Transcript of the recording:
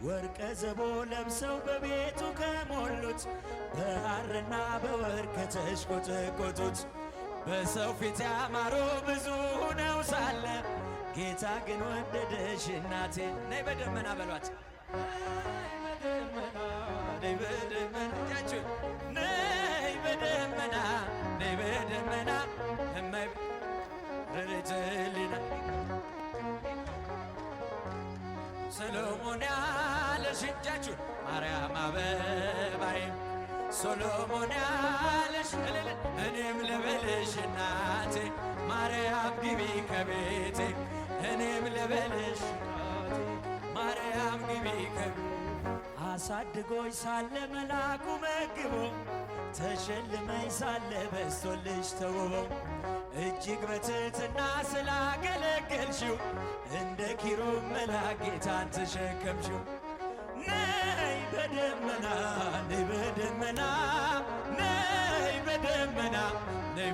ወርቀ ዘቦ ለብሰው በቤቱ ከሞሉት፣ በሐርና በወርቅ ከተሽቆጠቆጡት፣ በሰው ፊት ያማሩ ብዙ ሆነው ሳለ ጌታ ግን ወደደሽ እናቴ። ነይ በደመና በሏት። ነይ በደመና፣ እጃችሁ፣ ነይ በደመና፣ ነይ በደመና እመይ ርርትልና ሰሎሞን ያለሽ፣ እጃችሁ፣ ማርያም አበባዬ፣ ሶሎሞን ያለሽ እልል እኔም ልበልሽ እናቴ፣ ማርያም ግቢ ከቤቴ። እኔም ልበልሽ እናቴ፣ ማርያም ግቢ ከቤቴ። አሳድጎኝ ሳለ መላኩ መግቦ፣ ተሸልመኝ ሳለ በስቶልሽ ተውቦ፣ እጅግ በትህትና ስላገለገልሽው እንደ ኪሩብ መልአክ ጌታን ተሸከምሽው። ነይ በደመና፣ ነይ በደመና።